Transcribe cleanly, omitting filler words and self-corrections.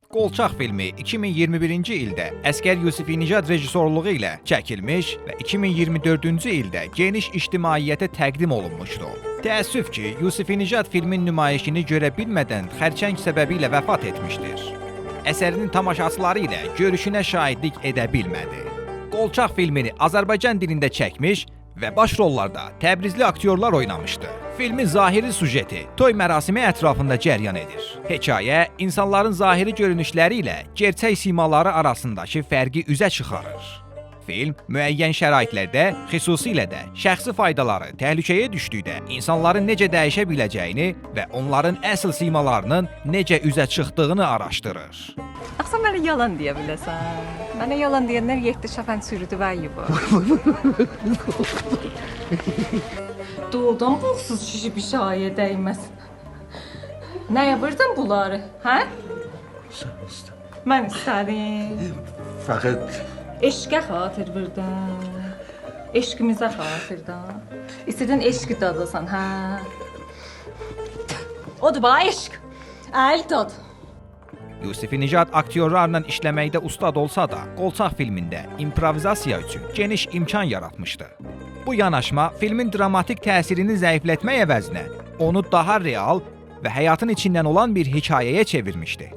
Qolçaq filmi 2021-ci ildə Əsgər Yusifinijad rejissorluğu ilə çəkilmiş və 2024-cü ildə geniş ictimaiyyətə təqdim olunmuşdu. Təəssüf ki, Yusifinijad filmin nümayişini görə bilmədən xərçəng səbəbi ilə vəfat etmişdir. Əsərinin tamaşaçıları ilə görüşünə şahidlik edə bilmədi. Qolçaq filmini Azərbaycan dilində çəkmiş və baş rollarda Təbrizli aktyorlar oynamışdı. Filmin zahiri sujeti toy mərasimi ətrafında cəryan edir. Hekayə insanların zahiri görünüşləri ilə gerçək simaları arasındakı fərqi üzə çıxarır. Film müəyyən şəraitlərdə, xüsusilə də şəxsi faydaları təhlükəyə düşdükdə insanların necə dəyişə biləcəyini və onların əsl simalarının necə üzə çıxdığını araşdırır. Axı sən mənə yalan deyə biləsən. Mənə yalan deyənlər 7 şəfən sürüdü və bu. Doğrudan buğsuz şişi bir şayə dəyməz. Nəyə vurdun bunları, hə? Sən istə. Mən istədim. Fəqət Eşqə xatir vurdun. Eşqimizə xatirdən. İstədin eşqi dadasan, hə? Odur bax eşq. Əl dad. Yusifinijad aktyorlarla işləməkdə ustad olsa da, Qolçaq filmində improvizasiya üçün geniş imkan yaratmışdı. Bu yanaşma filmin dramatik təsirini zəiflətmək əvəzinə onu daha real və həyatın içindən olan bir hekayəyə çevirmişdi.